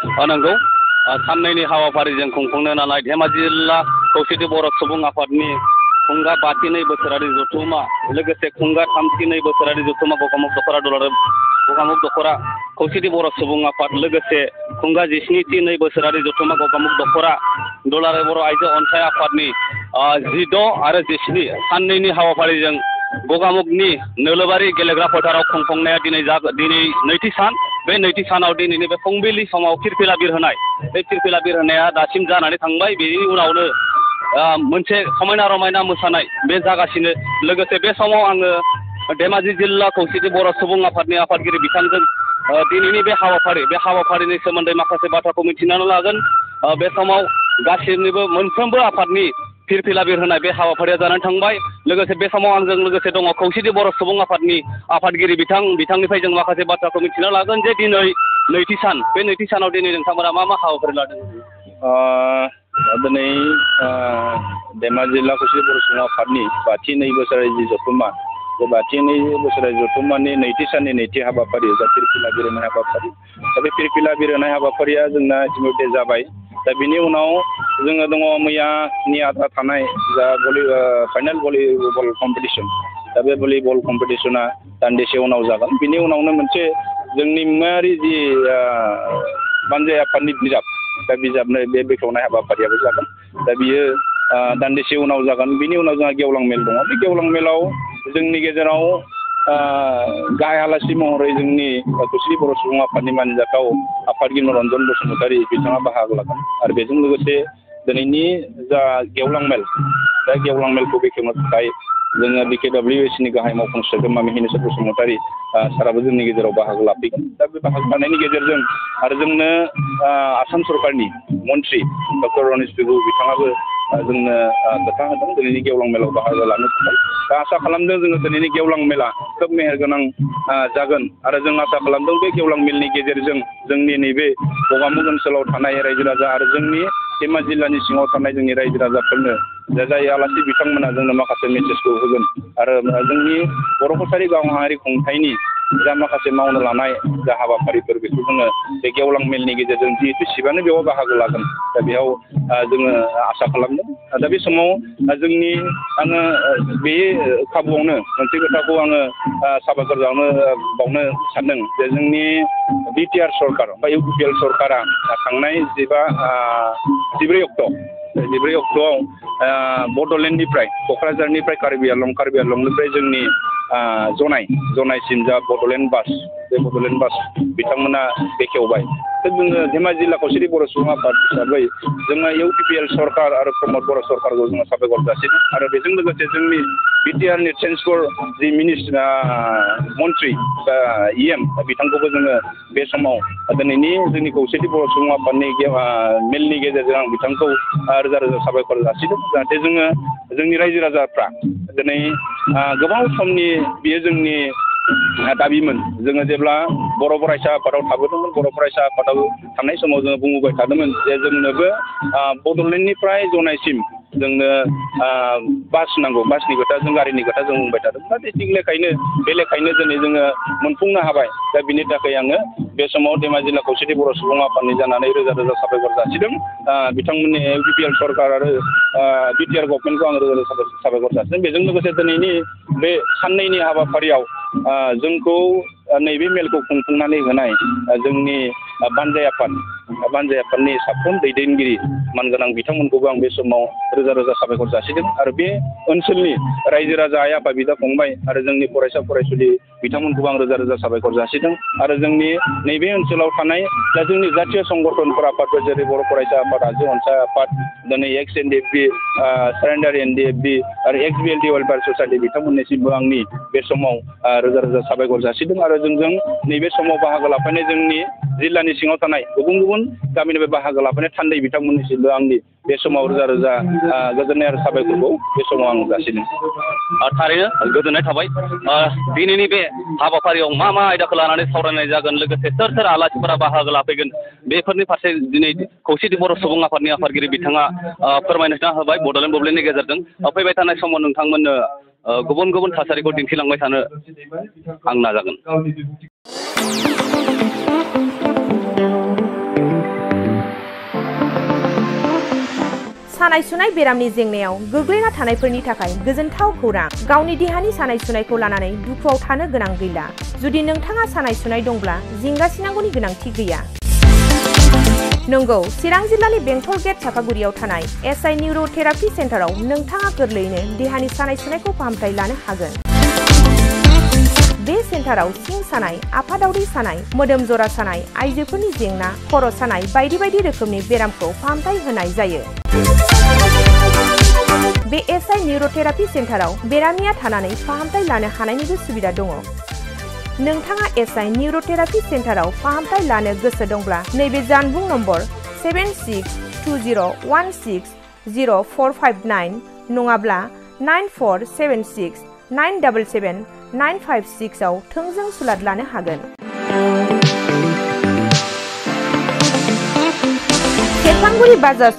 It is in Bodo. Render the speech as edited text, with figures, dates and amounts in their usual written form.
नंगौ साननैनि हाबाफारिजों खुंफुंनो लानाय धेमाजि जिल्ला खौसेथि बर' सुबुं आफादनि खुंगा 52 बोसोरारि जथुम्मा लोगोसे खुंगा 33 बोसोरारि जथुम्मा गगामुग दख'रा दुलाराय गगामुग दख'रा खौसेथि बर' सुबुं आफाद लोगोसे खुंगा 17 बोसोरारि जथुम्मा गगामुग दख'रा दुलाराय बर' आइजो अनसाय आफादनि 16 आरो 17 साननैनि हाबाफारिजों गगामुगनि नोलोबारि गेलेग्रा फोथाराव खुंफुंनाया दिनै नैथि सान बे नैथि सानाव दिनैनि बे फुंबिलि समाव फिरफिला बिरहोनाय बे फिरफिला बिरहोनाया दासिम जानानै थांबाय। बेनि उनावनो मोनसे समायना रमायना मोसानाय बे जागासिनो लोगोसे बे समाव आङो धेमाजि जिल्ला खौसेथि बर' सुबुं आफादनि आफादगिरि बिथांजों दिनैनि बे हाबाफारिनि सोमोन्दै माखासे बाथ्राखौ मिथिनानै लागोन। बे समाव गासिनिबो मोनफ्रोमबो आफादनि फिरफिला बिरहोनाय बे हाबाफारिया जानानै थांबाय। लोगोसे बे समाव आंजों लोगोसे दङ खौसेथि बर' सुबुं आफादनि आफादगिरि बिथांनिफ्राय जों माखासे बाथ्राखौ मिथिना लागोन जे दिनै नैथि सान बे नैथि सानाव दिनै नोंथांमोना मा हाबाफारि लादों? दिनै धेमाजि जिल्ला खौसेथि बर' सुबुं आफादनि 52 बोसोरारि जि जथुम्मा बे 52 बोसोरारि जथुम्मानि नैथि साननि नैथि हाबाफारि जा फिरफिला बिरहोनाय हाबाफारि दा बे फिरफिला बिरहोनाय हाबाफारिया जोंना इतिमध्य जाबाय। दा बिनि उनाव जोङो दङ मैयानि आद्रा थानाय जा फाइनाल भलिबल कम्पिटिसन दा बे भलिबल कम्पिटिसना दान्दिसे उनाव जागोन। बिनि उनावनो मोनसे जोंनि मुङारि जि बानजाय आफादनि बिजाब दा बिजाबनो बे बेखेवनाय हाबाफारियाबो जागोन। दा बियो दान्दिसे उनाव जागोन। बिनि उनाव जोंहा गेवलां मेल दङ। बे गेवलां मेलाव जोंनि गेजेराव गाहाय आलासि महरै जोंनि खौसेथि बर' सुबुं आफादनि मानजाथाव आफादगिरि मनरन्जन बसुमतारी बिथाङा बाहागो लागोन आरो बेजों लोगोसे दिनैनि जा गेवलां मेल दा गेवलां मेलखौ बेखेवनो थाखाय जोङो BKWSनि गाहाय मावफुं सोद्रोमा मिहिनेस्वर बसुमतारी साराबो जोंनि गेजेराव बाहागो लाफैगोन। दा बे बाहागो लानायनि गेजेरजों आरो जोंनो आसाम सरकारनि मन्त्रि डक्टर रनिस पेगु बिथाङाबो जोंनो खोथा होदों दिनैनि गेवलां मेलाव बाहागो लानो थाखाय। दा आसा खालामदों जोङो दिनैनि गेवलां मेला खोब मेहेरगोनां जागोन आरो जों आसा खालामदों बे गेवलां मेलनि गेजेरजों जोंनि नैबे गगामुग ओनसोलाव थानाय रायजो राजा आरो जोंनि धेमाजि जिल्लानि सिङाव थानाय जोंनि रायजो राजाफोरनो जाय आलासि बिथांमोना जोंनो माखासे मेसेजखौ होगोन आरो जोंनि बर' कसारि गाव माहारि खुंथायनि जा माखासे मावनो लानाय जा हाबाफारिफोर बेखौ जोङो बे गेवलां मेलनि गेजेरजों जिहेतु सिबानो बेयाव बाहागो लागोन दा बेयाव जोङो आसा खालामदों। दा बे समाव आङो बे खाबुआवनो मोनसे खोथाखौ आङो साबायखर बावनो सानदों जे जोंनि बिटिआर सरकार बा इउपिपिएल सरकारा थांनाय 14 अक्ट'आव बड'लेण्डनिफ्राय क'क्राझारनिफ्राय कार्बि आंलंनिफ्राय जोंनि जनायसिम जा बड'लेण्ड बास बे बड'लेण्ड बास बिथांमोना बेखेवबाय। जोङो धेमाजि जिल्ला खौसेथि बर' सुबुं आफाद हिसाबै जोङो इउपिपिएल सरकार आरो प्रमद बर' सरकारखौ जोङो साबायखर जासिदों आरो बेजों लोगोसे जोंनि बिटिआरनि ट्रेन्सपर्ट जि मन्त्रि EM बिथांखौबो जोङो बे समाव दिनैनि जोंनि खौसेथि बर' सुबुं आफादनि मेलनि गेजेरजों आं बिथांखौ रोजा रोजा साबायखर जासिदों जाहाथे जोंनि रायजो राजाफ्रा दिनै गोबाव समनि बियो जोंनि दाबिमोन। जोङो जेब्ला बर' फरायसा आफादाव थाबोदोंमोन बर' फरायसा आफादाव थानाय समाव जोङो बुंबोबाय थादोंमोन जे जोंनोबो बड'लेण्डनिफ्राय जनायसिम जोंनो बास नांगौ बासनि खोथा जों गारिनि खोथा जों बुंबाय थादोंमोन। दा बे लेखायैनो दिनै जोङो मोनफुंनो हाबाय। दा बिनि थाखाय आङो बे समाव धेमाजि जिल्ला खौसेथि बर' सुबुं आफादनि जानानै रोजा रोजा साबायखर जासिदों। बिथांमोननि इउपिपिएल सरकार आरो बिटिआर गभर्नमेन्टखौ आं रोजा रोजा साबायखर जासिदों। बेजों लोगोसे दिनैनि बे साननैनि हाबाफारियाव जोंखौ नैबे मेलखौ खुंफुंनानै होनाय जोंनि बानजाय आफादनि साफ्रोम दैदेनगिरि मानगोनां बिथांमोनखौबो आं बे समाव रोजा रोजा साबायखर जासिदों आरो बे ओनसोलनि रायजो राजा आइ आफा बिदा फंबाय आरो जोंनि फरायसा फरायसुलि बिथांमोनखौबो आं रोजा रोजा साबायखर जासिदों आरो जोंनि नैबे ओनसोलाव थानाय दा जोंनि जातीय संगठनफोर आफादफोर जेरै बर' फरायसा आफाद आइजो अनसाय आफाद दिनै एक्स NDFB सारेन्डार NDFB आरो एक्स BLD वेलफेयार ससाइटि बिथांमोननिसिमबो आंनि बे समाव रोजा रोजा साबायखर जासिदों आरो जोंजों नैबे समाव बाहागो लाफैनाय जोंनि जिल्लानि सिङाव थानाय गुबुन गुबुन गामिनिफ्राय बाहागो लाफैनाय थान्दै बिथांमोननिसिमबो आंनि बे समाव रोजा रोजा गोजोननाय आरो साबायखरखौ बे समाव आं जासिदों। थारैनो गोजोननाय थाबाय। दिनैनि बे हाबाफारियाव मा आयदाखौ लानानै सावरायनाय जागोन लोगोसे सोर आलासिफोरा बाहागो लाफैगोन बेफोरनि फारसे दिनै खौसेथि बर' सुबुं आफादनि आफादगिरि बिथाङा फोरमायना होबाय बड'लेण्ड बुब्लिनि गेजेरजों। फैबाय थानाय समाव नोंथांमोननो गुबुन गुबुन थासारिखौ दिन्थिलांबाय थानो आं नाजागोन। सानाय सुनाय बेरामनि जेंनायाव गोग्लैना थानायफोरनि थाखाय गोजोनथाव खौरां। गावनि देहानि सानाय सुनायखौ लानानै दुखुआव थानो गोनां गैला। जुदि नोंथाङा सानाय सुनाय दंब्ला जिंगासिनांगौनि गोनांथि गैया। नंगौ, चिरां जिल्लानि बेंटल गेट चापागुरियाव थानाय एसआइ निउर'थेरापि सेन्टाराव नोंथाङा गोरलैयैनो देहानि सानाय सुनायखौ फाहामथाय लानो हागोन। बे सेन्टाराव सिं सानाय, आफादावरि सानाय, मोदोम जरा सानाय, आइजोफोरनि जेंना, खर' सानाय बायदि बायदि रोखोमनि बेरामखौ फाहामथाय होनाय जायो। बे एसआइ निउर'थेरापि सेन्टाराव बेरामिया थानानै फाहामथाय लानो हानायनिबो सुबिदा दङ। नोंथाङा एसआइ निउर'थेरापि सेन्टाराव फाहामथाय लानो गोसो दंब्ला नैबे जानबुं नम्बर 7620160459 नङाब्ला 9476977956 आव थोंजों सुलाद लानो हागोन। सेरफांगुरि बाजार